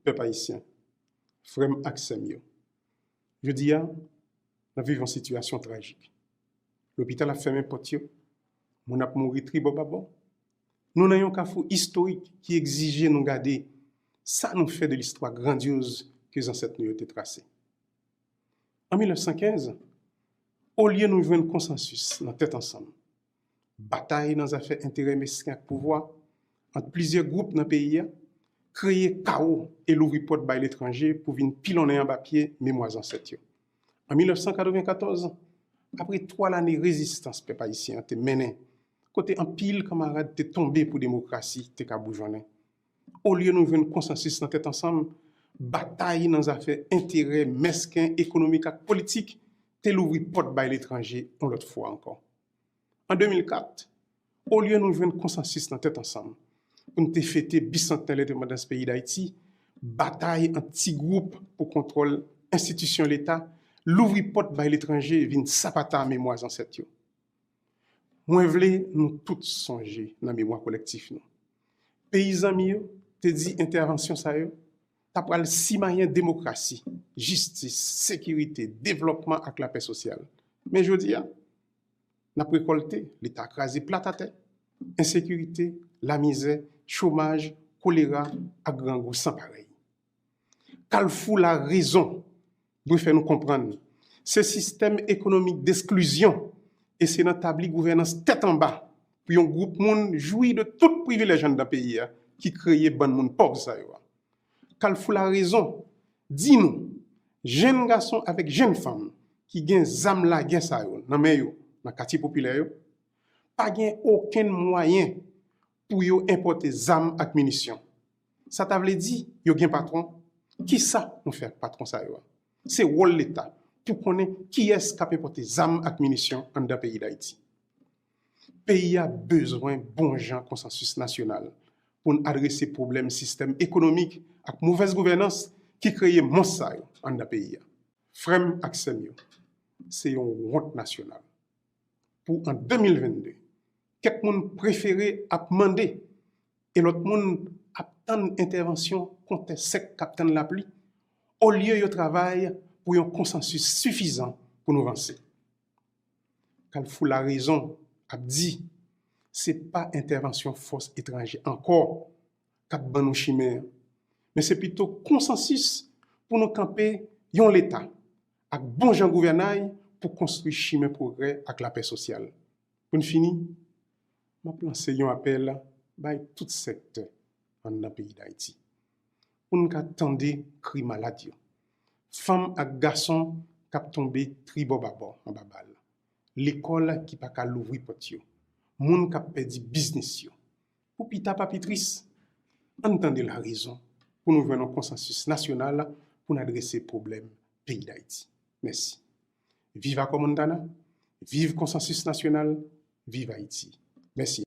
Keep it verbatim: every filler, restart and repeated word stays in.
Pèp ayisyen, frè m ak sè m yo, jodi a, n ap viv yon sitiyasyon trajik. Lopital ap fèmen pòt yo, moun ap mouri tribòbabò. Nou nan yon kafou istorik ki egzije nou gade sa nou fè de listwa grandyoz ke zansèt nou yo te trase. An mil nèf san kenz, olye nou jwenn konsansis nan tèt ansanm, batay nan zafè enterè mesken ak pouvwa ant plizyè gwoup nan peyi a kreye kawo e louvri pòt bay letranje pou vin pilonnen anba pye memwa zansèt yo. An mil nèf san katrevenkatòz, apre twa lane rezistans pèp ayisyen an te mennen, kote anpil kanmarad te tonbe pou demokrasi te ka boujonnen, olye nou jwenn konsansis nan tèt ansanm, batay nan zafè enterè mesken ekonomik ak politik te louvri pòt bay letranje yon lòt fwa ankò. An de mil kat, olye nou jwenn konsansis nan tèt ansanm pou n te fete bisantnè lendepandans peyi Dayiti, batay ant ti gwoup pou kontwòl enstitisyon Leta, louvri pòt bay letranje vin sapata memwa zansèt yo. Mwen vle nou tout sonje nan memwa kolektif nou. Peyi zanmi yo te di entèvansyon sa yo ta pral simayen demokrasi, jistis, sekirite, devlòpman ak lapè sosyal. Men jodi a, n ap rekòlte leta kraze plat atè, ensekirite, lamizè, chomaj, kolera ak grangou san parèy. Kalfou larezon dwe fè nou konprann se sistèm ekonomik desklizyon e se nan tabli gouvènans tèt anba pou yon gwoup moun jwi de tout privilèj anndan peyi a ki kreye bann moun pòv sa yo a. Kalfou larezon di nou, jenn gason avèk jenn fanm ki gen zam lagè sa yo nan men yo nan katye popilè yo, pa gen okenn mwayen pou yo enpòte zam ak minisyon. Sa ta vle di yo gen patwon. Kisa nou fè ak patwon sa yo a? Se wòl Leta pou konnen kiyès k ap enpòte zam ak minisyon anndan peyi Dayiti. Peyi a bezwen bon jan konsansis nasyonal pou n adrese pwoblèm sistèm ekonomik ak movèz gouvènans ki kreye mons sa yo anndan peyi a. Frè m ak sè m yo, se yon wont nasyonal. Pou an de mil vennde, kèk moun prefere ap mande e lòt moun ap tann entèvansyon kontè sèk k ap tann lapli, olye yo travay pou yon konsansis sifizan pou nou vanse. Kalfou larezon ap di se pa entèvansyon fòs etranje ankò k ap ban nou chimen an, men se pito konsansis pou nou kanpe yon Leta ak bon jan gouvènay pou konstwi chimen pwogrè ak lapè sosyal. Pou n fini, m ap lanse yon apèl bay tout sektè anndan peyi Dayiti pou n ka tande kri malad yo, fanm ak gason k ap tonbe tribòbabò anba bal, lekòl ki pa ka louvri pòt yo, moun k ap pèdi biznis yo. Pou pita pa pi tris, ann tande larezon pou nou jwenn yon konsansis nasyonal pou n adrese pwoblèm peyi Dayiti. Mèsi. Viv Acò Montana, viv konsansis nasyonal, viv Ayiti. Mèsi.